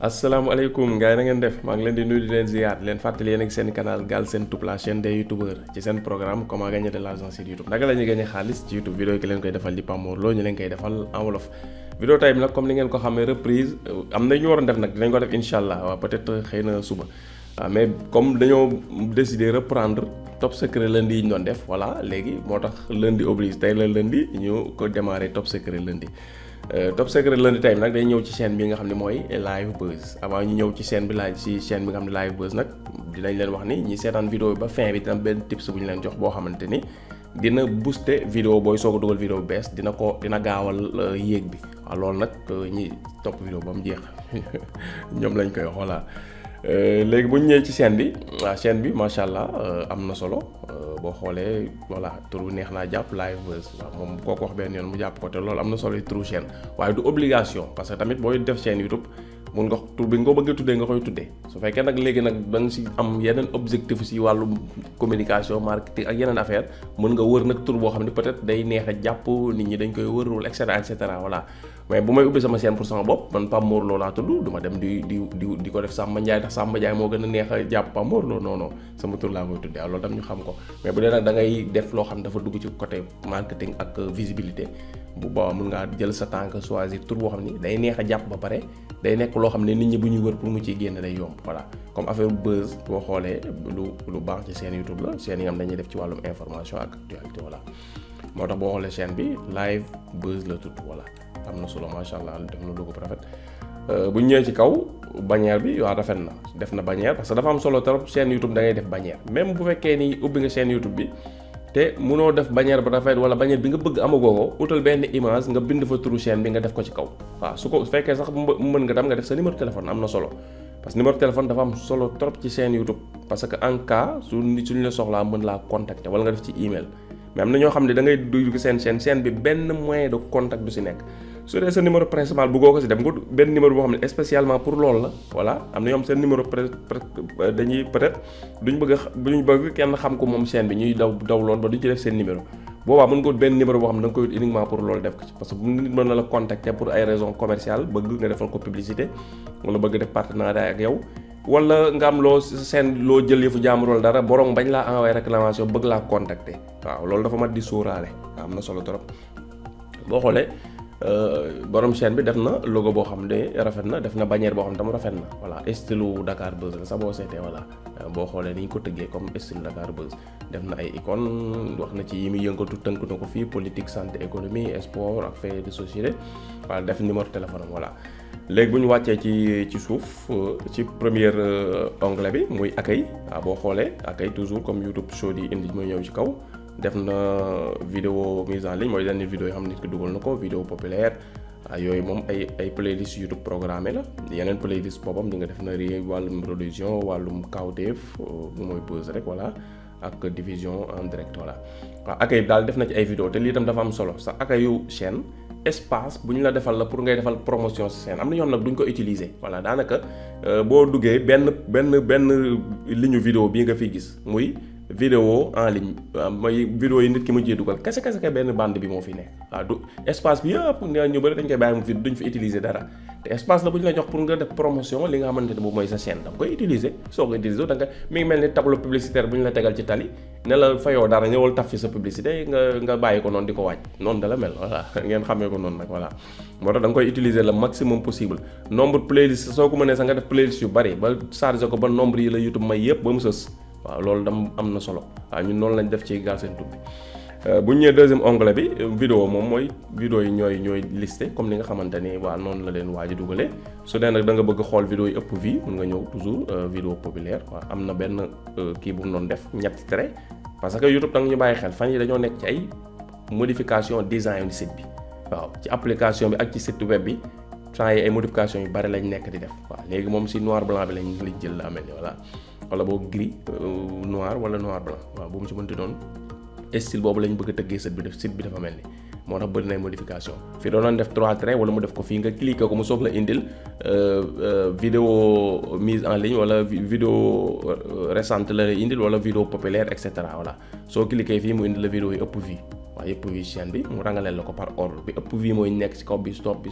asalaamaaleykum gars yi na ngeen def maa ngi leen di nuyu di leen ziar di leen fàttali yéen ak seen canal Galsen Tube la chaîne des youtubeurs ci seen programme comment gagner de l'argent sur YouTube naka la ñuy gagner xaalis ci YouTube vidéo yi ki leen koy defal di Pape Mor Lo ñu leen koy defal en wolof. vidéo tey bi nag comme ni ngeen ko xamee reprise am na ñu waroon def nag dinañ ko def incha allah waaw peut-être xëy na suba waaw mais comme dañoo décider reprendre top secret lundi yi ñu doon def voilà léegi moo tax lundi oblige tey la lundi ñu ko démarrer top secret lundi. top secret lundi tey nag day ñëw ci chaîne bi nga xam ne mooy Live Buzz avant ñu ñëw ci chaîne bi nga xam ne Live Buzz nag dinañ leen wax ni ñi seetaan vidéo bi ba fin bi dina benn tips bu ñu leen jox boo xamante ni dina booster vidéo booy soog a dugal vidéo bu bees dina gaawal yéeg bi waaw loolu nag ñi topp vidéo ba mu jeex ñoom lañ koy xoolaa léegi bu ñu ñëwee ci chaîne bi waaw chaîne bi macha allah am na solo boo xoolee voilà tur bu neex naa jàpp Live Buzz waaw moom kooku wax benn yoon mu jàpp ko te loolu am na solo turu chaîne waaye du obligation parce que tamit booy def chaîne YouTube mun nga tur bi nga ko bëgg a tuddee nga koy tuddee su fekkee nag léegi nag da nga si am yeneen objectif si wàllu communication marketing ak yeneen affaire mën nga wër nag tur boo xam ne peut-être day neex a jàpp nit ñi dañ koy wër wala et cetera voilà mais bu may ubbi sama chaîne pour sama bopp man Pape Mor Lo laa tudd du ma dem di ko def Samba Ndiaye ndax Samba Ndiaye moo gën a neex a jàpp Pape Mor Lo non sama tur laa koy tuddee loolu tam ñu xam ko mais bu dee nag da ngay def loo xam dafa dugg ci côté marketing ak visibilité bu boobaa mën ngaa jël sa temps que choisir tur boo xam ni day neex a jàpp ba pare day nekk loo xam ne nit ñi bu ñuy wër pour mu ciy génn day yomb voilà comme affaire buzz boo xoolee lu baax ci chaîne YouTube la chaîne yi nga xam dañuy def ci wàllum information ak actualité voilà moo tax boo xoolee chaîne bi Live Buzz la tudd voilà am na solo macha allah def na logo bu rafet bu ñëwee ci kaw bannière bi waaw rafet na def na bannière parce que dafa am solo trop chaîne YouTube da ngay def bannière même bu fekkee ni ubbi nga chaîne YouTube bi te munoo def bannière ba rafet wala bannière bi nga bëgg amagoo ko utal benn image nga bind fa turu chaîne bi nga def ko ci kaw waaw su fekkee sax mën nga tam nga def sa numéro téléphone am na solo parce que numéro téléphone dafa am solo trop ci chaîne YouTube parce que en cas suñu la soxlaa mën laa contacter wala nga def ci email mais am na ñoo xam ne da ngay dugg seen chaîne bi benn moyen de contact du si nekk su dee sa numéro principal bëggoo ko si def nga benn numéro boo xam ne spécialement pour loolu la voilà am na ñoom seen numéro dañuy peut-être duñ bëgg kenn xam ko moom chaîne bi ñuy daw lool ba duñ ci def seen numéro boobaa mën nga benn numéro boo xam ne da nga koy uniquement pour loolu def ko ci parce que bu nit mën na la contacter pour ay raisons commerciales bëgg nga defal ko publicité wala bëgg def partenariat ak yow wala nga am loo seen loo jël yëfu jàmbur wala dara borom bañ laa envoyé réclamation bëgg laa contacter waaw loolu dafa mat di sóoraale am na solo trop boo xoolee borom chaîne bi def na logo boo xam ne rafet na def na bannière boo xam ne tam rafet na voilà style Dakar Buzz la sax boo seetee voilà boo xoolee ni ñu ko tëggee comme style Dakar Buzz def na ay icône wax na ci yi muy yëngatu tënk na ko fii politique santé économie sport ak fait de société voilà def numéro téléphone am voilà léegi bu ñu wàccee ci suuf ci premier onglet bi muy accueil waaw boo xoolee accueil toujours comme YouTube show di indi mooy ñëw ci kaw def na vidéo mise en ligne mooy yenn vidéo yoo xam nit ki dugal na ko vidéo populaire yooyu moom ay playlist YouTube programmé la yeneen playlist boppam di nga def na ri wàllum religion wàllum kawteef bu mooy buzz rek voilà ak diffusion en direct voilà waaw accueil daal def na ci ay vidéo te lii tam dafa am solo sa accueil chaîne espace bu ñu la defal la pour ngay defal promotion sa chaîne am na ñoom nag duñ ko utiliser voilà daanaka boo duggee benn ligne vidéo bii nga fiy gis muy vidéo en ligne mooy vidéo yi nit ki mujjee dugal kese benn bande bi moo fi nekk waaw du espace bi yëpp ñu bëri dañ koy bàyyi mu fi duñ fi utiliser dara te espace la bu ñu la jox pour nga def promotion li nga xamante ne boobu mooy sa chaîne da nga koy utiliser soo ko utiliser da nga mi ngi mel ni tableau publicitaire bu ñu la tegal ci tali ne la fayoo dara ñëwal taf fi sa publicité nga bàyyi ko noonu di ko wàcc noonu da la mel voilà ngeen xamee ko noonu nag voilà moo tax da nga koy utiliser le maximum possible nombre playlist soo ko mënee sax nga def playlist yu bari ba chargé ko ba nombre yi la YouTube may yëpp ba mu sës waaw loolu dam am na solo waaw ñun noonu lañ def ci Galsen Tube bi bu ñu ñëwee deuxième onglet bi vidéo moom mooy vidéo yi ñooy listé comme ni nga xamante ni waa noonu la leen waaj a dugalee su dee nag da nga bëgg xool vidéo yi ëpp vie mun nga ñëw toujours vidéo populaire waaw am na benn kii bu mu doon def ñetti trait parce que YouTube da nga ñu bàyyi xel fan yi dañoo nekk ci ay modification design site bi waaw ci application bi ak ci site web bi temps yi ay modification yu bari lañ nekk di def waaw léegi moom si noir blanc bi lañ jël la amee ni voilà wala boo gris noir wala noir blanc waaw bu mu ci mënti doon style boobu lañ bëgg a tëggee site bi dafa mel ni moo tax bëri nay modification fii doon def 3 traits wala mu def ko fii nga cliquer ko mu soog la indil vidéo mise en ligne wala vidéo récente la lay indil wala vidéo populaire et cetera voilà soo cliquer fii mu indil la vidéo yi ëpp vie waaw yëpp vie chaîne bi mu rangaleel la ko par ordre bi ëpp vie mooy nekk ci kaw bi stop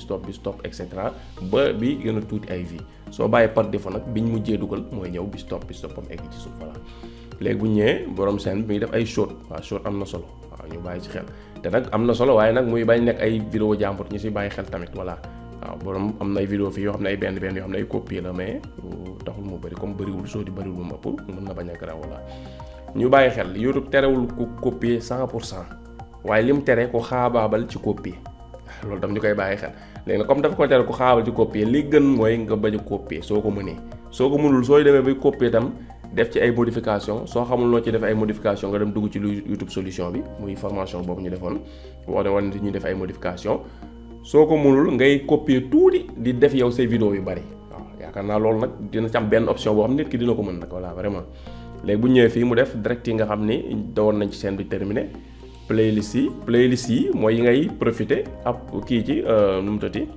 et cetera ba bi gën a tuuti ay vie soo bàyyi par défaut nag biñ mujjee dugal mooy ñëw bi stop am egg ci suuf voilà léegi bu ñëwee borom chaîne bi mi ngi def ay short waaw short am na solo waaw ñu bàyyi ci xel te nag am na solo waaye nag muy bañ nekk ay vidéo jàmbur ñu si bàyyi xel tamit voilà waaw borom am na ay vidéo fii yoo xam ne ay benn yoo xam ne ay copier la mais taxul mu bëri comme bëriwul soo di bëriwul mu ëpp mën na bañ a garaaw voilà ñu bàyyi xel YouTube terewul ku copier 100% waaye lim tere ko xaabaabal ci copier loolu tam ñu koy bàyyi xel léegi nag comme dafa ko tere ku xaabaabal ci copier li gën mooy nga bañ a copier soo ko mënee soo ko mënul sooy demee bay copier tam def ci ay modification soo xamul noo ci def ay modification nga dem dugg ci lu YouTube solution bi muy formation boobu ñu defoon wane ñu def ay modification soo ko mënul ngay copier tuuti di def yow say vidéo yu bari waaw yaakaar naa loolu nag dina ci am benn option boo xam nit ki dina ko mën nag voilà vraiment léegi bu ñëwee fii mu def direct yi nga xam ni dawoon nañ ci seen bi terminé playlist yi mooy yi ngay profiter ab kii ci nu mu tëddee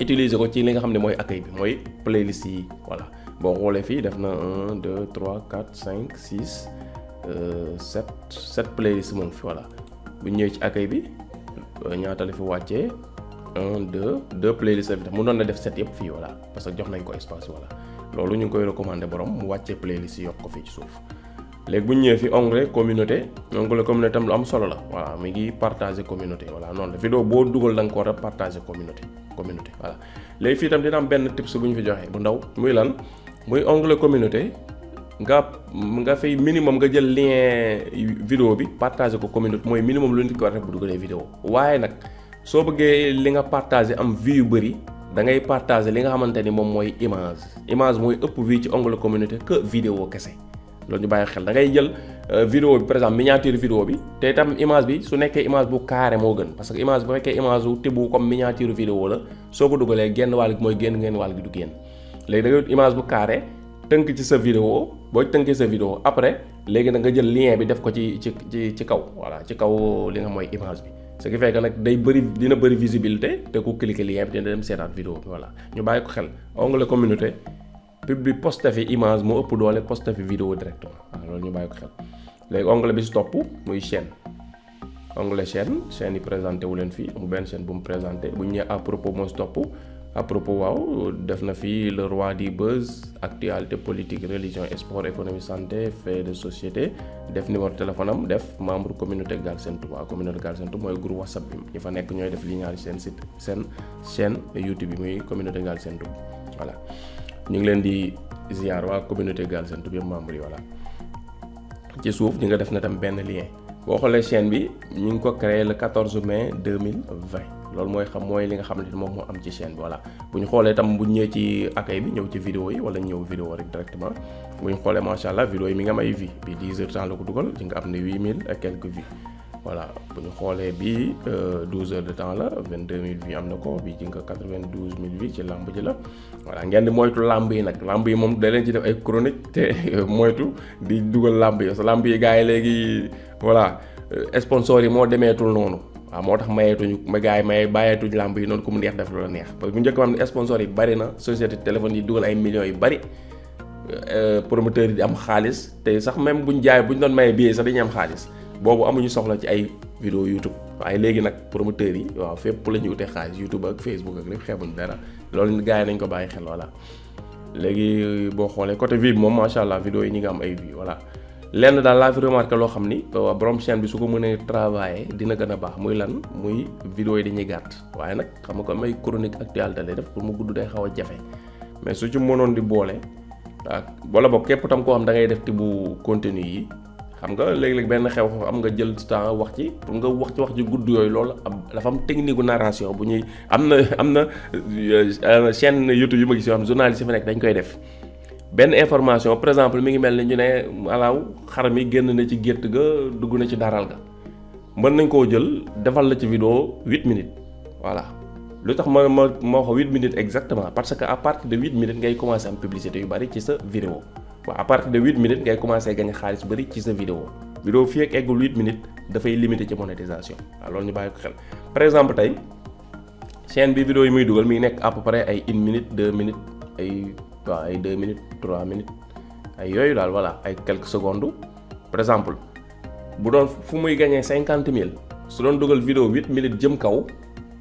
utiliser ko ci li nga xam ne mooy accueil bi mooy playlist yi voilà boo xoolee fii def na 1 2 3 4 5 6 7 playlist moom fi voilà bu ñëwee ci accueil bi ñaata la fi wàccee 1 2 playlist la fi def mu doon na def 7 yëpp fii voilà parce que jox nañ ko espace voilà loolu ñu ngi koy recommander borom mu wàccee playlist yi yokk ko fii ci suuf. léegi bu ñu ñëwee fi onglet communauté tam lu am solo la voilà mi ngi partager communauté voilà noonu la vidéo boo dugal da nga ko war a partager communauté voilà léegi fii tam dina am benn tips bu ñu fi joxe bu ndaw muy lan muy onglet communauté nga fay minimum nga jël lien vidéo bi partager ko communauté mooy minimum lu nit ko war a def bu dugalee vidéo waaye nag soo bëggee li nga partager am vue yu bëri da ngay partager li nga xamante ni moom mooy image mooy ëpp vue ci onglet communauté que vidéo kese loolu ñu bàyyi xel da ngay jël vidéo bi par exemple miniature vidéo bi te itam image bi su nekkee image bu carré moo gën parce que image bu fekkee image bu tibbu comme miniature vidéo la soo ko dugalee genn wàll gi mooy genn wàll gi du génn léegi da ngay image bu carré tënk ci sa vidéo boo tënkee sa vidéo après léegi nag nga jël lien bi def ko ci kaw voilà ci kaw li nga mooy image bi ce qui fait que nag dina bëri visibilité te ku cliquer lien bi dina dem seetaat vidéo bi voilà ñu bàyyi ko xel onglet communauté public poste fi image moo ëpp doole poste fi vidéo directement waaw loolu ñu bàyyi ko xel léegi onglet bi si topp muy chaîne onglet chaîne yi présenté wu leen fii mu benn chaîne bu mu présenté bu ñu ñëwee à propos moo si topp à propos waaw def na fii le roi du buzz actualité politique religion sport économie santé fait de société def numéro téléphone am def membre communauté Galsen Tube waaw communauté Galsen Tube mooy groupe WhatsApp bi ñi fa nekk ñooy def li ñaari seen site seen chaîne YouTube bi muy communauté Galsen Tube voilà ñu ngi leen di ziar waa communauté Galsen Tube yëpp membre yi voilà ci suuf di nga def na tam benn lien boo xoolee chaîne bi ñu ngi ko créé le 14 mai 2020 loolu mooy li nga xam ne moom moo am ci chaîne bi voilà bu ñu xoolee tam bu ñëwee ci accueil bi ñëw ci vidéo yi wala ñëw vidéo rek directement bu ñu xoolee macha allah vidéo yi mi nga am ay vues bi 10 heures temps la ko dugal ci nga am ne 8000 et quelques vues voilà bu ñu xoolee bi 12 heures de temps la 22000 vues am na ko bi ci nga 92000 vues ci lamb ji la voilà ngeen di moytu lamb yi nag lamb yi moom da leen ci def ay chronique te moytu di dugal lamb yi parce que lamb yi gars yi léegi voilà sponsor yi moo demeetul noonu waaw moo tax mayeetuñu gars yi bàyyeetuñu lamb yi noonu ku mu neex def lu la neex parce que bu njëkk am ne sponsor yi bari na société téléphone yi dugal ay millions yu bari promoteurs yi di am xaalis te sax même buñ doon maye billet sax dañuy am xaalis boobu amuñu soxla ci ay vidéo YouTube waaye léegi nag promoteurs yi waaw fépp la ñu utee xaalis YouTube ak Facebook ak lépp xeebuñ dara loolu gars yi nañ ko bàyyi xel voilà léegi boo xoolee côté vie bi moom macha allah vidéo yi ñi nga am ay vues voilà lenn daal laa fi remarqué loo xam ni borom chaîne bi su ko mënee travailler dina gën a baax muy lan muy vidéo yi dañuy gàtt waaye nag xam nga ko am ay chronique actualité lay def pour mu gudd day xaw a jafe mais su ci mënoon di boole ak wala boog képp tam koo xam da ngay def tibu contenu yi xam nga léeg-léeg benn xew am nga jël temps wax ci pour nga wax ci gudd yooyu loolu dafa am technique gu narration bu ñuy am na chaîne YouTube yu ma gis yoo xam journaliste yi fa nekk dañ koy def benn information par exemple mi ngi mel ni ñu ne alaaw xar mi génn na ci gétt ga dugg na ci daral ga mën nañ koo jël defal la ci vidéo 8 minutes voilà lu tax ma wax 8 minutes exactement parce que à partir de 8 minutes ngay commencer am publicité yu bari ci sa vidéo waaw à partir de 8 minutes ngay commencer gagner xaalis bari ci sa vidéo vidéo fii ak eggul 8 minutes dafay limité ci monétisation waaw loolu ñu bàyyi ko xel. par exemple tey chaîne bi vidéo yi muy dugal mi ngi nekk à peu près ay 1 minute 2 minutes ay 2 minutes 3 minutes ay yooyu daal voilà ay quelques secondes par exemple bu doon fu muy gagné 50 000 su doon dugal vidéo 8 minutes jëm kaw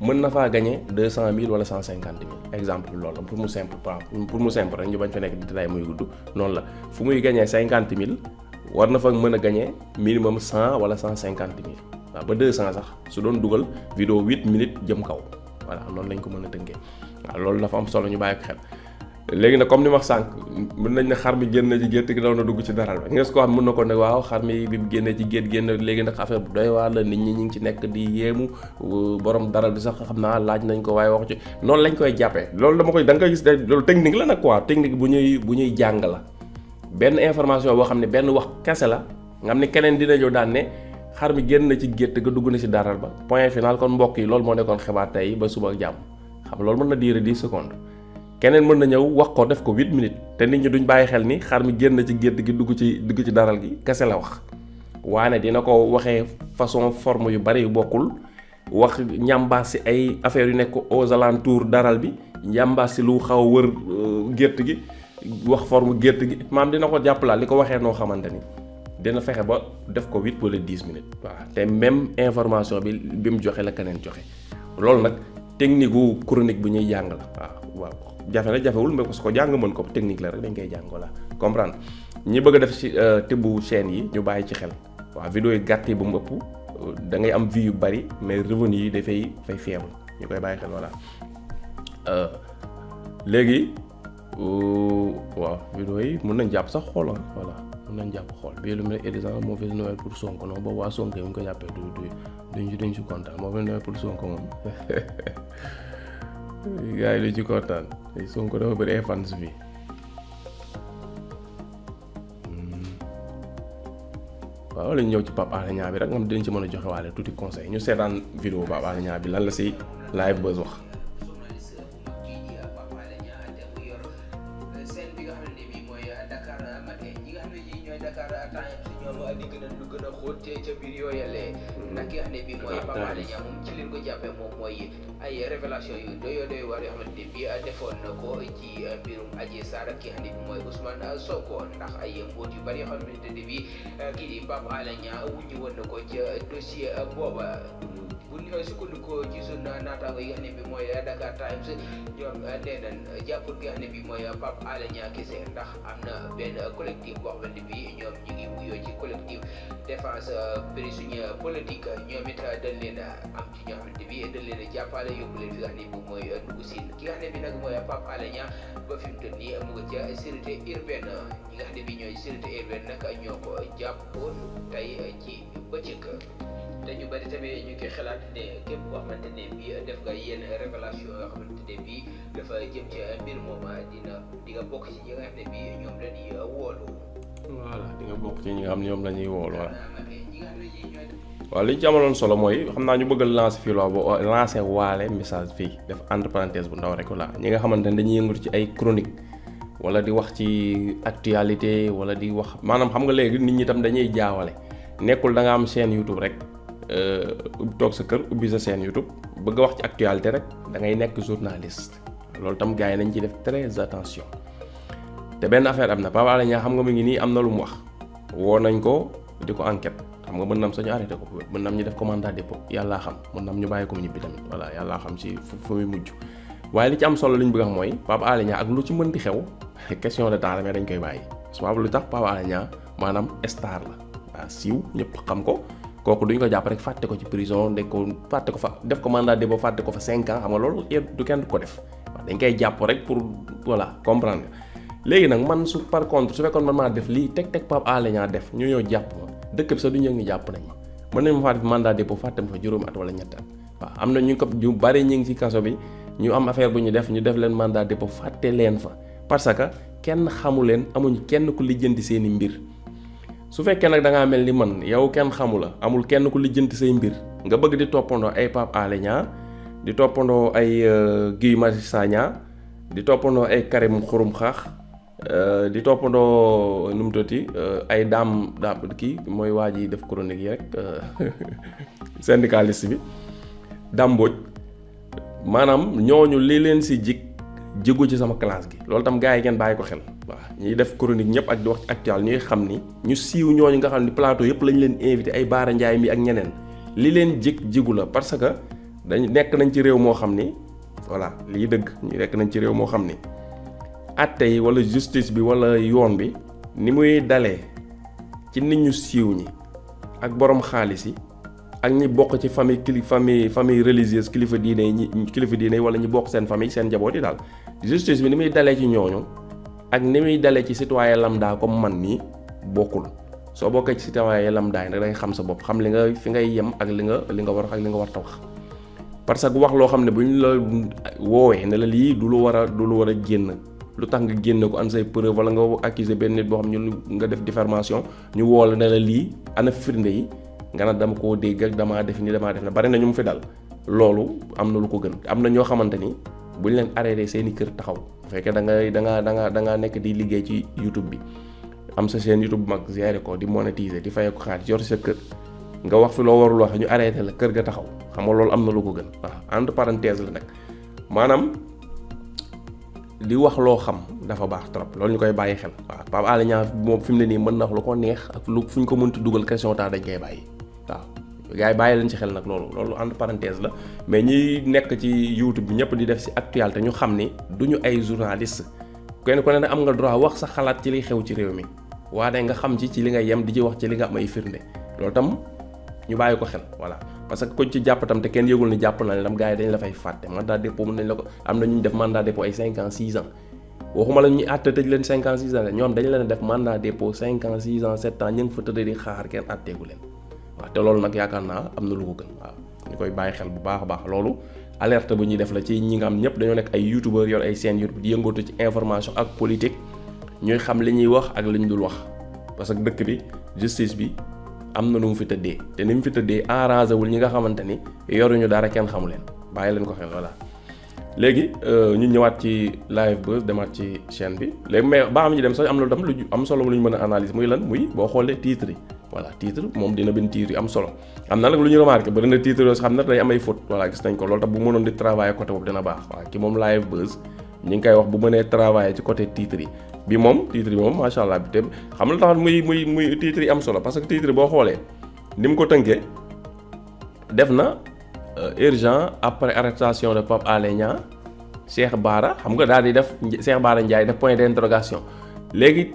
mën na faa gagné 200 000 wala 150 000 exemple loolu pour mu simple rek ñu bañ fa nekk di détail muy gudd noonu la fu muy gagné 50 000 war na fa mën a gagné minimum 100 wala 150 000 waaw ba 200 sax su doon dugal vidéo 8 minutes jëm kaw voilà noonu lañ ko mën a tënkee waaw loolu dafa am solo ñu bàyyi ko xel. léegi nag comme ni ma wax sànq mën nañ ne xar mi génn ci gétt gi daw na dugg ci daral ba nga ko xam mën na ko ne waaw xar mi bi mu génnee ci gétt génn léegi nag affaire bu doy waar la nit ñi ñu ngi ci nekk di yéemu borom daral bi sax xam naa laaj nañ ko waaye wax ci noonu lañ koy jàppee loolu dama koy da nga koy gis loolu technique la nag quoi technique bu ñuy jàng la benn information boo xam ne benn wax kese la nga xam ne keneen dina ñëw daan ne xar mi génn na ci gétt ga dugg na ci daral ba point final kon mbokk yi loolu moo nekkoon xibaar tey ba suba ak jàmm xam loolu mën na diire 10 secondes keneen mën na ñëw wax ko def ko 8 minutes te nit ñi duñ bàyyi xel ni xar mi génn ci gétt gi dugg ci daral gi kese la wax waane dina ko waxee façon forme yu bari yu bokkul wax ñambaas si ay affaires yu nekk aux alentours daral bi ñambaas si lu xaw a wër gétt gi wax forme gétt gi maam dina ko jàppalaat li ko waxee noo xamante ni dina fexe ba def ko 8 wala 10 minutes waaw te même information bi mu joxe la keneen joxe loolu nag technique gu chronique bu ñuy jàng la waaw jafe na jafewul mais parce que jàng mën ko technique la rek dañ koy jàng la comprendre ñi bëgg a def ci tibbu chaîne yi ñu bàyyi ci xel waaw vidéo yi gàtt yi ba mu ëpp da ngay am vues yu bari mais revenu yi dafay faible ñu koy bàyyi xel voilà léegi waaw vidéo yi mën nañ jàpp sax xool voilà mën nañ jàpp xool bii lu mu ne exemple moo fi Noël pour Sonko non boobu waa Sonko yi mu ko jàppee duñ ci kontaan moo fi Noël pour Sonko moom gars yi lu ci kontaan Sonko dafa bëri ay fans fii waaw lañ ñëw ci Pape Alé Niang bi rek nga xam dinañ ci mën a joxe waale tuuti conseil ñu seetaan vidéo Pape Alé Niang bi lan la si live buzz wax. ca biir yooyalee ndax ki nga xam ne bii mooy Pape Alé Niang moom ci leen ko jàppee moom mooy ay révélation yu doy waar yoo xamante ne bii defoon na ko ci mbirum Adji Sarr ak ki nga xam ne bii mooy Ousmane Sonko ndax ay mbóot yu bari yoo xamante ne bii kii di Pape Alé Niang wuññi woon na ko ca dossier booba bu ñu sukkandikoo ci sunu naataango yi nga xam ne bii mooy Dakar Times ñoom nee nañ jàppul ki nga xam ne bii mooy Pape Alé Niang kese ndax am na benn collectif boo xamante ne bii ñoom ñu ngi wuyoo ci collectif défense prisonnier politique ñoom it dañ leen am ci ñoo xamante bi dañ leen jàppale yóbbu leen fi nga xam ne bi mooy dugg siin ki nga xam ne bi nag mooy Pape Alé Niang ba fi mu toll nii mu ngi ca sécurité urbaine ñi nga xam ne bi ñooy sécurité urbaine nag ñoo ko jàppoon tey ci bëccëg te ñu bari tamit ñu ngi xalaat ne képp koo xamante ne bi def nga yenn révélation yoo xamante ne bi dafa jëm ci mbir moom di nga bokk ci ñi nga xam ne bi ñoom dañuy woolu voilà di nga bokk ci ñi nga xam ne ñoom la ñuy wool waaw li ñu ci amaloon solo mooy xam naa ñu bëgg a lancer fii lancer waale message fii def entre parenthèse bu ndaw rek la ñi nga xamante ne dañuy yëngatu ci ay chronique wala di wax ci actualité wala di wax maanaam xam nga léegi nit ñi tam dañuy jaawale nekkul da nga am chaîne YouTube rek toog sa kër ubbi sa chaîne YouTube bëgg a wax ci actualité rek da ngay nekk journaliste loolu tam gars yi nañ ciy def très attention. te benn affaire am na Pape Alé Niang xam nga mu ngi nii am na lu mu wax woo nañ ko di ko enquête xam nga mën na am sañu arrêté ko mën na am ñu def commande à dépôt yàllaa xam mën na am ñu bàyyi ko mu ñibbi tamit voilà yàllaa xam ci fu muy mujj waaye li ci am solo li ñu bëgg a xam mooy Pape Alé Niang ak lu ci mën di xew question de temps la mais dañ koy bàyyi parce que lu tax Pape Alé Niang maanaam star la waaw siiw ñëpp xam ko kooku duñ ko jàpp rek fàtte ko ci prison de ko fàtte ko fa def commande à dépôt fàtte ko fa 5 ans xam nga loolu du kenn du ko def waaw dañ koy jàpp rek pour voilà comprendre léegi nag man su par contre su fekkoon man maa def lii teg Pape Alé Niang def ñu ñëw jàpp ma dëkk bi sax du ñu ngi jàpp nañ ma mën nañ ma faa def mandat dépôt fàtte ma fa juróomi at wala ñetti at waaw am na ñu ko ñu bari ñu ngi ci kaso bi ñu am affaire bu ñu def leen mandat dépôt fàtte leen fa parce que kenn xamu leen amuñ kenn ku lijjanti seeni mbir su fekkee nag da ngaa mel ni man yow kenn xamu la amul kenn ku lijjanti say mbir nga bëgg di toppandoo ay Pape Alé Niang di toppandoo ay Guy Marius Sagna di toppandoo ay Karim Xurum Xaax di toppandoo nu mu tuddati ay daam kii mooy waa ji def chronique yi rek syndicaliste bi Dame Mbodj maanaam ñooñu li leen si jigu ci sama classe gi loolu tam gars yi ngeen bàyyi ko xel waaw ñuy def chronique ñëpp ak di wax ci actuel ñuy xam ni ñu siiw ñooñu nga xam ni plateau yëpp lañ leen invité ay Baara Ndiaye mi ak ñeneen li leen jigu la parce que dañ nekk nañ ci réew moo xam ni voilà lii dëgg ñu nekk nañ ci réew moo xam ni atte yi wala justice bi wala yoon bi ni muy dalee ci nit ñu siiw ñi ak borom xaalis yi ak ñi bokk ci famille religieuse kilifa diine yi wala ñi bokk seen famille seen njaboot yi daal justice bi ni muy dalee ci ñooñu ak ni muy dalee ci citoyen lambda comme man nii bokkul soo bokkee ci citoyen lambda yi nag dangay xam sa bopp xam li nga fi ngay yem ak li nga war ak li nga war ta wax parce que wax loo xam ne bu ñu la woowee ne la lii du lu war a génn lu tax nga génn ko an say preuve wala nga accuser benn nit boo xam ñu nga def diffamation ñu woo la ne la lii ana firnde yi nga ne dama koo dégg ak damaa def na bari na ñu mu fi dal loolu am na lu ko gën am na ñoo xamante ni bu ñu leen arrêté seeni kër taxaw bu fekkee da nga nekk di liggéey ci YouTube bi am sa chaîne YouTube mag gérer ko di monétiser di fay ko xaalis yor sa kër nga wax fi loo warul wax ñu arrêté la kër ga taxaw xam nga loolu am na lu ko gën waaw entre parenthèse la nag maanaam di wax loo xam dafa baax trop loolu ñu koy bàyyi xel waaw Pape Alé Niang moom fi mu ne nii mën na wax lu ko neex ak lu fu ñu ko mënti dugal question temps dañ koy bàyyi waaw gars yi bàyyi leen ci xel nag loolu entre parenthèse la mais ñi nekk ci YouTube bi ñëpp di def ci actualité ñu xam ni duñu ay journaliste kenn ku ne am nga droit wax sa xalaat ci liy xew ci réew mi waaye nga xam ci li nga yem di ci wax ci li nga am ay firnde loolu tam ñu bàyyi ko xel voilà parce que kuñ ci jàpp tam te kenn yëgul ni jàpp na ne tam gars yi dañ la fay fàtte mandat dépôt mën nañ la ko am na ñu def mandat dépôt ay 5 ans 6 ans waxuma la ñuy àtte tëj leen 5 ans 6 ans ñoom dañ leen def mandat dépôt 5 ans 6 ans 7 ans ñu ngi fa tëdd di xaar kenn àtteegu leen waaw te loolu nag yaakaar naa am na lu ko gën waaw ñu koy bàyyi xel bu baax a baax loolu alerte bu ñuy def la ci ñi nga am ñëpp dañoo nekk ay youtubeurs yor ay chaînes YouTube di yëngatu ci information ak politique ñuy xam li ñuy wax ak li ñu dul wax parce que dëkk bi justice bi am na nu mu fi tëddee te ni mu fi tëddee arrangé wul ñi nga xamante ni yoruñu dara kenn xamu leen bàyyi leen ko xel voilà. léegi ñu ñëwaat ci live buzz demaat ci chaîne bi léegi mais ba am ñu dem sax am na lu tam lu am solo lu ñu mën a analyse muy lan muy boo xoolee titre yi voilà titre moom dina bind titre yi am solo am na nag lu ñu remarqué bari na titre yoo xam ne day am ay faute voilà gis nañ ko loolu tax bu mënoon di travailler côté boobu dina baax waaw ki moom live buzz ñu ngi koy wax bu mënee travailler ci côté titre yi bi moom titre yi moom macha allah bi te xam nga tax muy titre yi am solo parce que titre boo xoolee ni mu ko tënkee def na urgent après arrestation de Pape Alé Niang Cheikh Bara xam nga daal di def Cheikh Bara Ndiaye def point d'interrogation léegi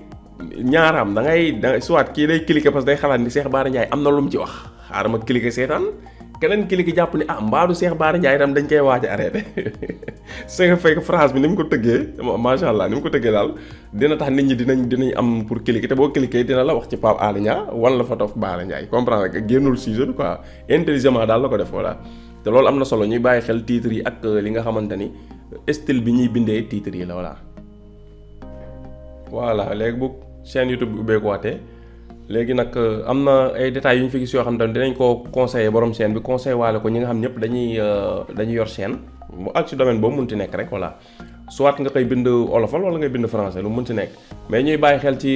ñaaraam da ngay soit kii day cliquer parce que day xalaat ni Cheikh Bara Ndiaye am na lu mu ci wax xaaral ma cliquer seetaan keneen cliquer jàpp ni mbaadu Cheikh Bara Ndiaye tam dañ koy waaj a arrêté c'est que fekk phrase bi ni mu ko tëggee macha allah ni mu ko tëggee daal dina tax nit ñi dinañ am pour cliquer te boo cliquer dina la wax ci Pape Alé Niang wan la photo Bara Ndiaye comprendre nga génnul sujet bi quoi intelligemment daal la ko def voilà. te loolu am na solo ñuy bàyyi xel titres yi ak li nga xamante ni style bi ñuy bindee titres yi la voilà léegi bu chaîne YouTube bi ubbeekuwaatee léegi nag am na ay détails yu ñu fi gis yoo xam ne dinañ ko conseiller borom chaîne bi conseiller waale ko ñi nga xam ñëpp dañuy yor chaîne mu ak ci domaine boobu mënti nekk rek voilà soit nga koy bind olofal wala ngay bind français lu mënti nekk mais ñuy bàyyi xel ci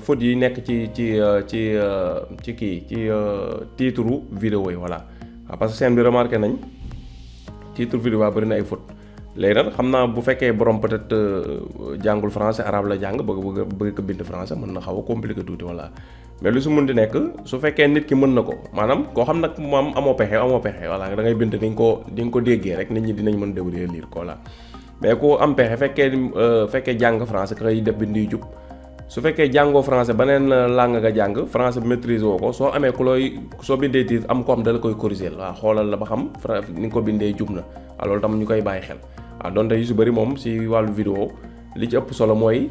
fautes yi nekk ci titre vidéo yi voilà. waaw parce que chaîne bi remarqué nañ titre vidéo bari na ay fautes léegi nag xam naa bu fekkee borom peut-être jàngul français arabe la jàng bëgg ko bind français mën na xaw a compliqué tuuti voilà mais lu su mën di nekk su fekkee nit ki mën na ko maanaam koo xam nag moom amoo pexe voilà da ngay bind di nga ko déggee rek nit ñi dinañ mën débrouiller lire ko voilà mais ku am pexe fekkee jàng français ka ngay def bind yu jub su fekkee jàngoo français beneen langue nga jàng français bi maîtrise woo ko soo amee soo bindee titre am ko xam da la koy corriger waaw xoolal la ba xam ni nga ko bindee jub na waaw loolu tam ñu koy bàyyi xel waaw donte yu si bëri moom si wàllu vidéo li ci ëpp solo mooy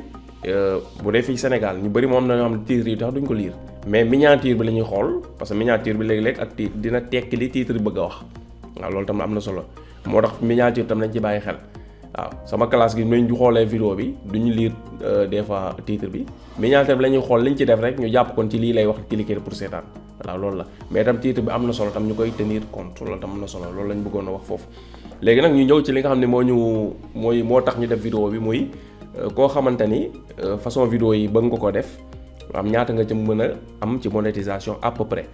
bu dee fii Sénégal ñu bëri moom na ñoo xam ne titre yi tax duñ ko lire mais miniature bi la ñuy xool parce que miniature bi léeg-léeg ak titre dina tekki li titre bëgg a wax waaw loolu tam am na solo moo tax miniature tam nañ ci bàyyi xel waaw sama classe gi nañ xoolee vidéo bi duñu lire des fois titre bi miniature bi la ñuy xool liñ ci def rek ñu jàpp kon ci lii lay wax cliquer pour seetaan voilà loolu la mais tam titre bi am na solo tam ñu koy tenir compte loolu tam am na solo loolu lañ bëggoon a wax foofu léegi nag ñu ñëw ci li nga xam ne moo tax ñu def vidéo bi muy koo xamante ni façon vidéo yi bëgg nga ko def am ñaata nga ci mën a am ci monétisation à peu près.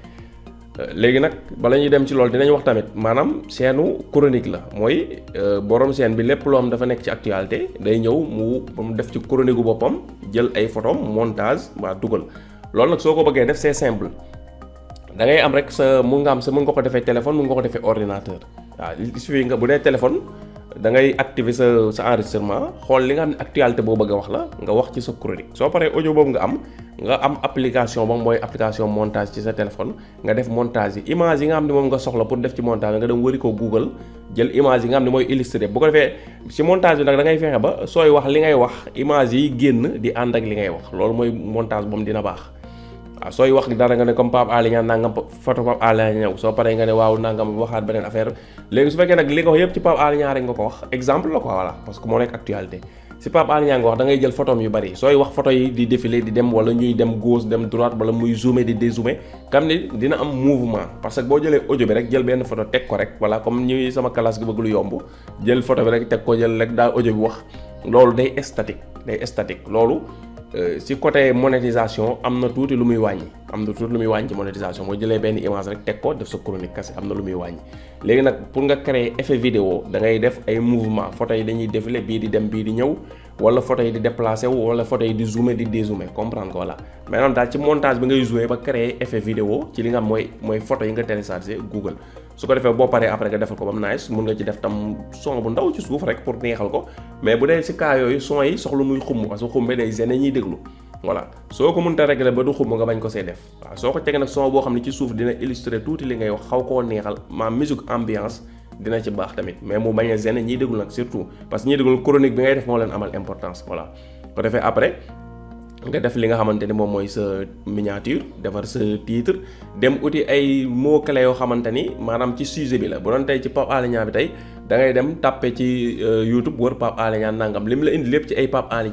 léegi nag bala ñuy dem ci loolu dinañ wax tamit maanaam chaîne chronique la mooy borom chaîne bi lépp loo xam dafa nekk ci actualité day ñëw mu def ci chronique gu boppam jël ay photos montage waa dugal loolu nag soo ko bëggee def c'est simple da ngay am rek mun nga ko defee téléphone mun nga ko defee ordinateur waaw il suffit nga bu dee téléphone da ngay activer sa enregistrement xool li nga xam ne actualité boo bëgg a wax la nga wax ci sa chronique soo paree audio boobu nga am application ba mooy application montage ci sa téléphone nga def montage yi image yi nga xam ne moom nga soxla pour def ci montage nga dem wëri ko Google jël image yi nga xam ne mooy illustré bu ko defee ci montage bi nag da ngay fexe ba sooy wax li ngay wax image yi génn di ànd ak li ngay wax loolu mooy montage boobu dina baax. waaw sooy wax dara nga ne comme Pape Alé Niang nangam photo Pape Alé Niang ñëw soo paree nga ne waaw nangam waxaat beneen affaire léegi su fekkee nag li nga wax yëpp ci Pape Alé Niang rek nga ko wax exemple la quoi voilà parce que moo nekk actualité si Pape Alé Niang nga wax da ngay jël photom yu bari sooy wax photo yi di défiler di dem wala ñuy dem gauche dem droite wala muy zoomer di dézoomer kam ni dina am mouvement parce que boo jëlee audio bi rek jël benn photo teg ko rek voilà comme ñuy sama classe gi bëgg lu yomb jël photo bi rek teg ko jël rek daal audio bi wax loolu day statique loolu ci côté monétisation am na tuuti lu muy wàññi ci monétisation moo jëlee benn image rek teg ko def sa chronique kese am na lu muy wàññi léegi nag pour nga créer effet vidéo da ngay def ay mouvement photo yi dañuy défiler bii di dem bii di ñëw wala photo yi di déplacer wu wala photo yi di zoomer di dézoomer comprendre ko voilà maintenant daal ci montage bi ngay jouer ba créer effet vidéo ci li nga xam mooy photo yi nga télécharger Google su ko defee boo paree après nga defal ko ba mu nice mun nga ci def tam son bu ndaw ci suuf rek pour neexal ko mais bu dee ci cas yooyu son yi soxlu muy xumb parce que xumbe day gêner ñuy déglu voilà soo ko mënta régler ba du xumb nga bañ ko see def waaw soo ko teg nag son boo xam ne ci suuf dina illustrer tuuti li ngay wax xaw koo neexal ma musique ambiance dina ci baax tamit mais mu bañ a gêner ñiy déglu nag surtout parce que ñiy déglu chronique bi ngay def moo leen amal importance voilà ko defee après nga def li nga xamante ni moom mooy sa miniature defar sa titre dem uti ay mots clés yoo xamante ni maanaam ci sujet bi la bu doon tey ci Pape Alé Niang bi tey da ngay dem tàppe ci YouTube wër Pape Alé Niang nangam li mu la indi lépp ci ay Pape Alé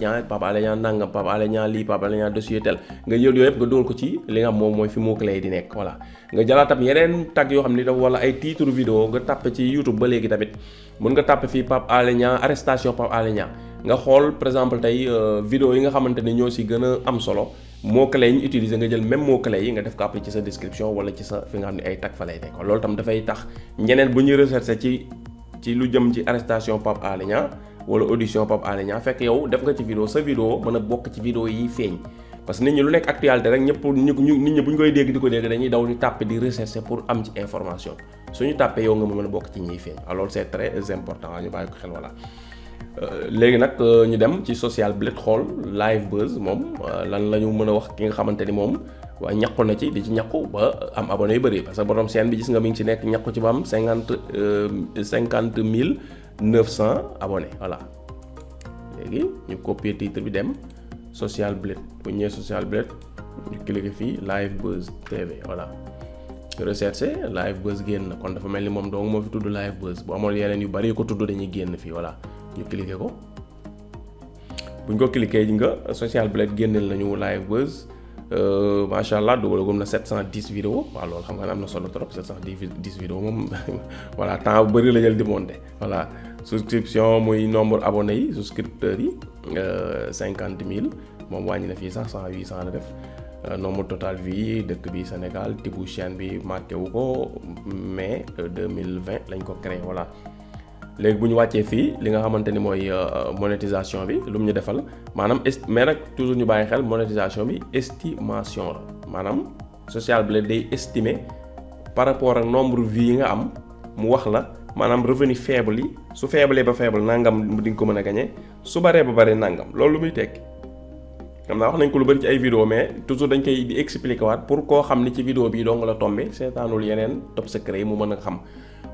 Niang nangam Pape Alé Niang lii Pape Alé Niang dossier tel nga jël yooyu yëpp nga dugal ko ci li nga xam moom mooy fi mots clés yi di nekk voilà nga jëlaat tam yeneen tag yoo xam ni dafa wala ay titre vidéo nga tàppe ci YouTube ba léegi tamit mun nga tàppe fii Pape Alé Niang arrestation Pape Alé Niang nga xool par exemple tey vidéo yi nga xamante ni ñoo si gën a am solo mots clés yi ñu utiliser nga jël même mots clés yi nga def ko après ci sa description wala ci sa fi nga xam ne ay tag fa lay nekk loolu tam dafay tax ñeneen bu ñuy rechercher ci lu jëm ci arrestation Pape Alé Niang wala audition Pape Alé Niang fekk yow def nga ci vidéo sa vidéo mën a bokk ci vidéo yi feeñ parce que nit ñi lu nekk actualité rek nit ñi bu ñu koy dégg di ko dégg dañuy daw di tàppe di rechercher pour am ci information suñu tàppee yow nga mën a bokk ci ñiy feeñ alors c'est très important ñu bàyyi ko xel voilà. léegi nag ñu dem ci social blade xool live buzz moom lan la ñu mën a wax ki nga xamante ni moom waa ñaqu na ci di ci ñaqu ba am abonné yu bëri parce que borom chaîne bi gis nga mi ngi ci nekk ñaqu ci ba am 50,900 abonnés voilà léegi ñu copier titre bi dem social blade bu ñëwee social blade ñu cliquer fii live buzz TV voilà recherché live buzz génn kon dafa mel ni moom dong moo fi tudd live buzz bu amoon yeneen yu bëri yu ko tudd dañuy génn fii voilà ñu cliquer ko buñ ko cliquer ji nga social blade génneel nañu live buzz macha allah dugalagum na 710 vidéo waaw loolu xam nga ne am na solo trop 710 vidéo moom voilà temps bu bëri la jël di monter voilà souscription muy nombre abonnés yi souscripteurs yi 50 000 moom wàññi na fii sax 100 800 la def nombre total vie dëkk bi Sénégal tibu chaîne bi marqué wu ko mai 2020 lañ ko créé voilà. léegi bu ñu wàccee fii li nga xamante ni mooy monétisation bi lu mu ñu defal maanaam mais nag toujours ñu bàyyi xel monétisation bi estimation la maanaam social blade day estimer par rapport ak nombre vues yi nga am mu wax la maanaam revenu faible yi su faible ba faible nangam di nga ko mën a gagné su baree ba bare nangam loolu lu muy tekki xam naa wax nañ ko lu bari ci ay vidéo mais toujours dañ koy di expliquer waat pour koo xam ni ci vidéo bii dong la tombé seetaanul yeneen top secret yi mu mën a xam.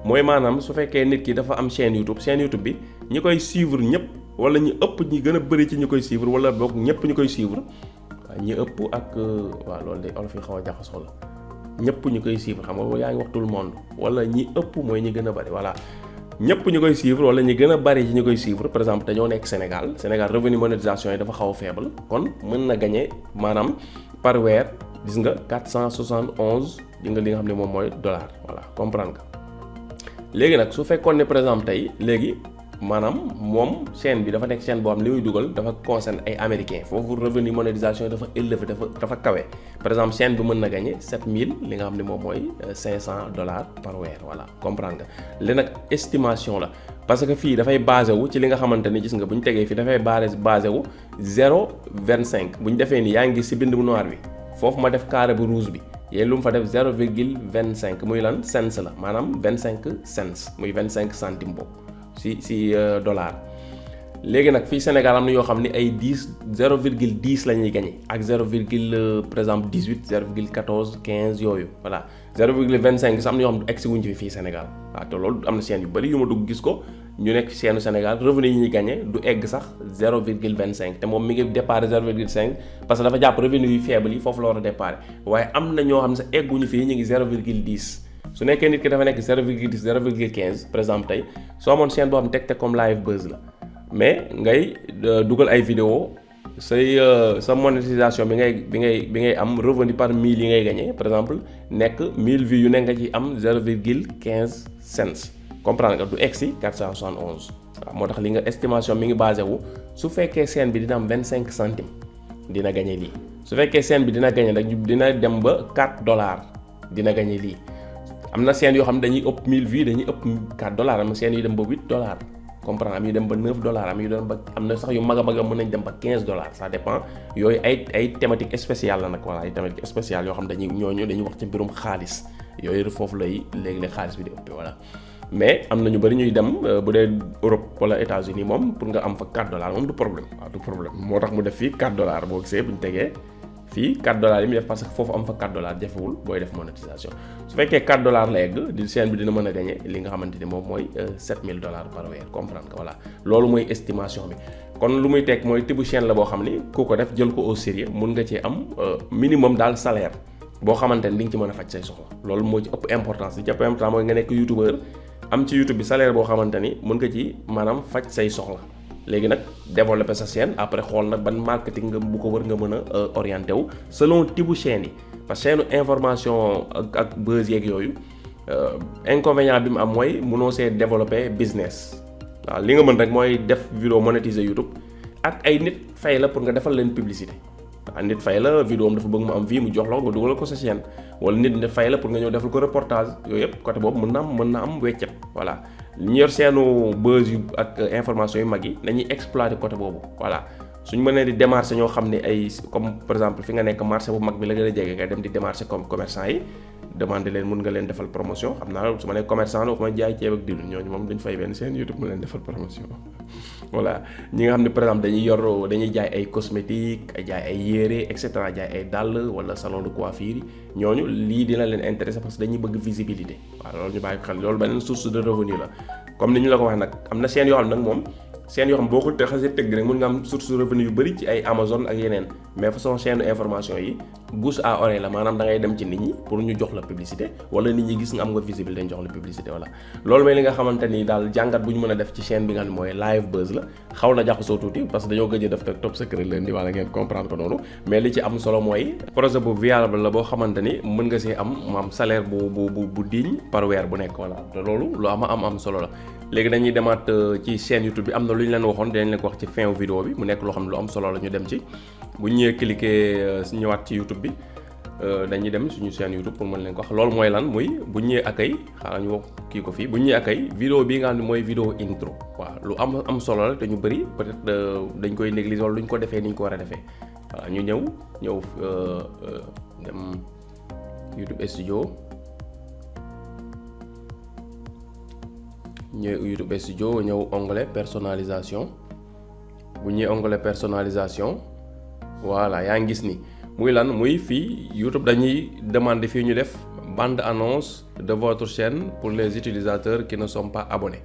mooy maanaam su fekkee nit ki dafa am chaîne YouTube bi ñi koy suivre ñëpp wala ñi ëpp ñi gën a bëri ci ñi koy suivre wala boog ñëpp ñi koy suivre waaw ñi ëpp ak waaw loolu de olof yi xaw a jaxasoo la ñëpp ñi koy suivre xam nga yaa ngi wax tout le monde wala ñi ëpp mooy ñi gën a bëri voilà ñëpp ñi koy suivre wala ñi gën a bëri ci ñi koy suivre par exemple dañoo nekk Sénégal revenu monétisation yi dafa xaw a faible kon mën na gagner maanaam par weer gis nga 471 di nga li nga xam ne moom mooy dollar voilà comprendre nga léegi nag su fekkoon ne par exemple tey léegi maanaam moom chaîne bi dafa nekk chaîne boo xam li muy dugal dafa concerne ay américains foofu revenu monétisation yi dafa élevé dafa kawe par exemple chaîne bi mën na gagner 7000 li nga xam ne moom mooy $500 par weer voilà comprendre nga léegi nag estimation la parce que fii dafay basé wu ci li nga xamante ni gis nga bu ñu tegee fii dafay basé wu 0,25 bu ñu defee ni yaa ngi gis si bind bu noir bi foofu ma def carré bu rouge bi yéen lu mu fa def 0,25 muy lan cents la maanaam 25 cents muy 25 centimes boobu si dollar léegi nag fii Sénégal am na yoo xam ne ay 0,10 la ñuy gagné ak par exemple 18 0,14 15 yooyu voilà 0,25 sax am na yoo xam ne egsi wuñ ci fii Sénégal waaw te loolu am na chaîne yu bëri yu ma dugg gis ko ñu nekk chaîne Sénégal revenu yi ñuy gagné du egg sax 0,25 te moom mi ngi départ 0,5 parce que dafa jàpp revenu yu faible yi foofu la war a départ waaye am na ñoo xam ne sax egguñu fii ñu ngi 0,10 su nekkee nit ki dafa nekk 0,10 0,15 par exemple tey soo amoon chaîne boo xam teg comme live buzz la mais ngay dugal ay vidéo say sa monétisation bi ngay am revenu par 1000 yi ngay gagné par exemple nekk 1000 vues yu ne nga ci am 0,15 cents comprendre nga du egg si 471 waaw moo tax li nga estimation mi ngi basé wu su fekkee chaîne bi dina am 25 centimes dina gagné lii su fekkee chaîne bi dina gagné nag dina dem ba $4 dina gagné lii am na chaîne yoo xam ne dañuy ëpp 1000 vues dañuy ëpp $4 am na chaîne yu dem ba $8 comprendre am yu dem ba $9 am yu dem ba am na sax yu mag a mag a mën nañ dem ba $15 ça dépend yooyu ay thématique spéciale la nag voilà ay thématique spéciale yoo xam dañuy wax ci mbirum xaalis yooyu foofu lay léegi-léeg xaalis bi di ëpp voilà mais am na ñu bëri ñuy dem bu dee Europe wala États-Unis moom pour nga am fa $4 moom du problème waaw du problème moo tax mu def fii $4 boo gisee bu ñu tegee fii $4 yi mu def parce que foofu am fa $4 jafewul booy def monétisation su fekkee $4 la egg di chaîne bi dina mën a gagné li nga xamante ni moom mooy $7000 par weer comprendre que voilà loolu mooy estimation bi kon lu muy teg mooy tibu chaîne la boo xam ni ku ko def jël ko au sérieux mun nga cee am minimum daal salaire boo xamante ni di nga ci mën a faj say soxla loolu moo ci ëpp importance li ci ëpp importance mooy nga nekk youtubeur am ci YouTube bi salaire boo xamante ni mën nga ci maanaam faj say soxla léegi nag développer sa chaîne après xool nag ban marketing nga bu ko wër nga mën a orienté wu selon type chaîne yi parce que chaîne information ak buzz yeeg yooyu inconvénient bi mu am mooy mënoo see développer business waaw li nga mën rek mooy def vidéo monétiser YouTube ak ay nit fay la pour nga defal leen publicité waaw nit fay la vidéo am dafa bëgg mu am vie mu jox la nga dugal ko sa chaîne wala nit fay la pour nga ñëw defal ko reportage yooyu yëpp côté boobu mën na am weccet voilà ñu yor seenu buzz yu ak information yu mag yi dañuy exploiter côté boobu voilà suñ mënee di démarcher ñoo xam ne ay comme par exemple fi nga nekk marché bu mag bi la gën a jege ngay dem di démarcher comme commerçant yi demander leen mun nga leen defal promotion xam naa su ma nee commerçant la waxuma jaay ceeb ak diwlin ñooñu moom dañ fay benn seen YouTube mu leen defal promotion voilà ñi nga xam ne par exemple dañuy jaay ay cosmétique jaay ay yére et cetera jaay ay dàll wala salon de coiffure ñooñu lii dina leen intéresser parce que dañuy bëgg visibilité waaw loolu ñu bàyyi ko xel loolu beneen source de revenu la comme ni ñu la ko wax nag am na chaîne yoo xam nag moom chaîne yoo xam boo ko xasee tëgg rek mun nga am source de revenu yu bëri ci ay Amazon ak yeneen mais façon chaîne information yi bouche à oreille la maanaam da ngay dem ci nit ñi pour ñu jox la publicité wala nit ñi gis nga am nga visibilité ñu jox la publicité voilà loolu mooy li nga xamante ni daal jàngat bu ñu mën a def ci chaîne bi nga xam ne mooy live buzz la xaw na jaxasoo tuuti parce que dañoo gëj a def top secret leen di wala ngeen comprendre ko noonu mais li ci am solo mooy projet bu viable la boo xamante ni mën nga see am salaire bu digne par weer bu nekk voilà te loolu lu am solo la léegi dañuy demaat ci chaîne YouTube bi am na lu ñu leen waxoon dinañ leen ko wax ci fin vidéo bi mu nekk loo xam ne lu am solo la ñu dem ci bu ñu ñëwee cliquer ñëwaat ci YouTube bi dañuy dem suñu chaîne YouTube pour mën leen ko wax loolu mooy lan muy bu ñu ñëwee accueil xaaral ñu wax kii ko fii bu ñu ñëwee accueil vidéo bii nga xam ne mooy vidéo intro waaw lu am solo la te ñu bëri peut-être dañ koy négliger wala duñ ko defee ni ñu ko war a defee voilà ñu ñëw dem YouTube studio YouTube studio ñëw onglet personnalisation bu ñëwee onglet personnalisation voilà yaa ngi gis ni muy lan muy fii YouTube dañuy demander fii ñu def bande annonce de votre chaîne pour les utilisateurs qui ne sont pas abonnés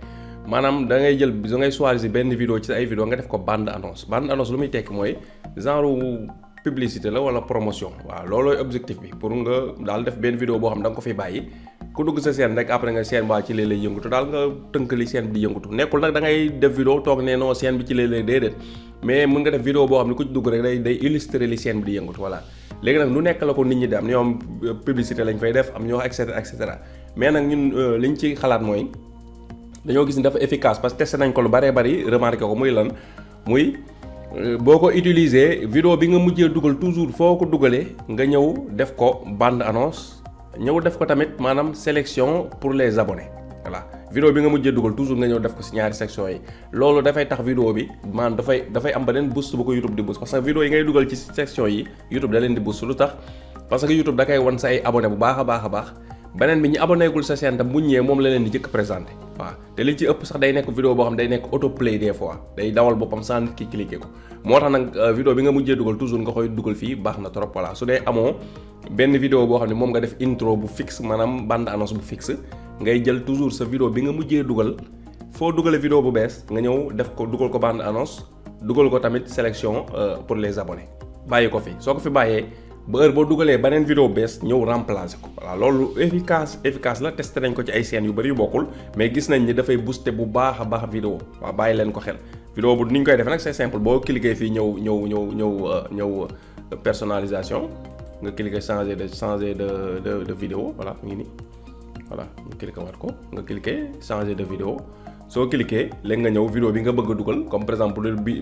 maanaam da ngay jël da ngay choisir benn vidéo ci ay vidéo nga def ko bande annonce lu muy tekk mooy genre publicité la wala promotion waaw loolooy objectif bi pour nga daal def benn vidéo boo xam da nga ko fi bàyyi ku dugg sa chaîne rek après nga chaîne ba ci léeg lay yëngatu daal nga tënk li chaîne bi di yëngatu nekkul nag da ngay def vidéo toog ne non chaîne bi ci léeg lay déedéet mais mën nga def vidéo boo xam ne ku ci dugg rek day illustrer li chaîne bi di yëngatu voilà léegi nag lu nekk la ko nit ñi di am ñoom publicité lañ fay def am ñoo et cetera mais nag ñun liñ ci xalaat mooy dañoo gis ni dafa efficace parce que testé nañ ko lu bëree bëri remarqué ko muy lan muy boo ko utiliser vidéo bi nga mujjee dugal toujours foo ko dugalee nga ñëw def ko bande annonce ñëw def ko tamit maanaam sélection pour les abonnés voilà vidéo bi nga mujjee dugal toujours nga ñëw def ko ci ñaari section yi loolu dafay tax vidéo bi maanaam dafay am beneen boost bu ko YouTube di boost parce que vidéo yi ngay dugal ci section yi YouTube da leen di boost lu tax parce que YouTube da koy wan sa ay abonnés bu baax a baax beneen bi ñi abonné gul sa chaîne tam bu ñëwee moom la leen di jëkk présenté waaw te li ci ëpp sax day nekk vidéo boo xam day nekk autoplay des fois day dawal boppam sans nit ki cliquer ko moo tax nag vidéo bi nga mujjee dugal toujours nga koy dugal fii baax na trop voilà su dee amoo benn vidéo boo xam ne moom nga def intro bu fixe maanaam bande annonce bu fixe ngay jël toujours sa vidéo bi nga mujjee dugal foo dugalee vidéo bu bees nga ñëw def ko dugal ko bande annonce dugal ko tamit sélection pour les abonnés bàyyi ko fi soo ko fi bàyyee ba heure boo dugalee beneen vidéo bees ñëw remplacer ko voilà loolu efficace la testé nañ ko ci ay chaînes yu bari yu bokkul mais gis nañ ni dafay booster bu baax a baax vidéo waaw bàyyi leen ko xel vidéo bu ni ñu koy defee nag c'est simple boo cliquer fii ñëw personnalisation nga cliquer changer de vidéo voilà mu ngi nii voilà ñu cliquer waat ko nga cliquer changer de vidéo soo cliquer léegi nga ñëw vidéo bi nga bëgg a dugal comme par exemple bi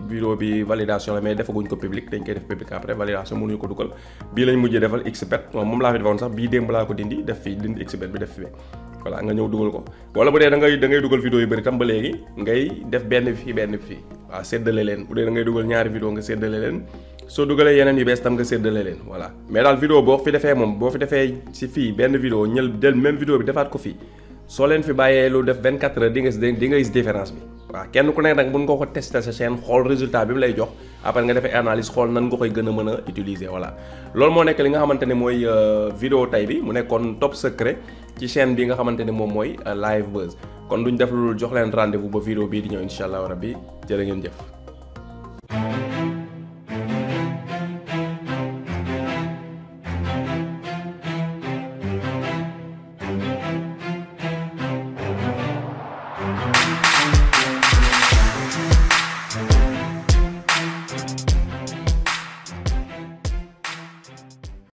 vidéo bi validation la mais defaguñ ko public dañ koy def public après validation mënuñu ko dugal bii lañ mujjee defal xbet moom laa fi defoon sax bii démb laa ko dindi def fii dindi xbet bi def fi voilà nga ñëw dugal ko wala bu dee da ngay dugal vidéo yu bëri tam ba léegi ngay def benn bi fii waaw séddale leen bu dee da ngay dugal ñaari vidéo nga séddale leen soo dugalee yeneen yu bees tam nga séddale leen voilà mais daal vidéo boo fi defee si fii benn vidéo del même vidéo bi defaat ko fii soo leen fi bàyyee lu def 24 heures di nga gis différence bi waaw kenn ku nekk nag mën nga ko tester sa chaîne xool résultat bi mu lay jox après nga defee analyse xool nan nga koy gën a mën a utiliser voilà loolu moo nekk li nga xamante ne mooy vidéo tay bi mu nekkoon top secret ci chaîne bi nga xamante ne moom mooy Live Buzz kon duñ def lu jox leen rendez-vous ba vidéo bii di ñëw incha allah rabbi jërë ngeen jëf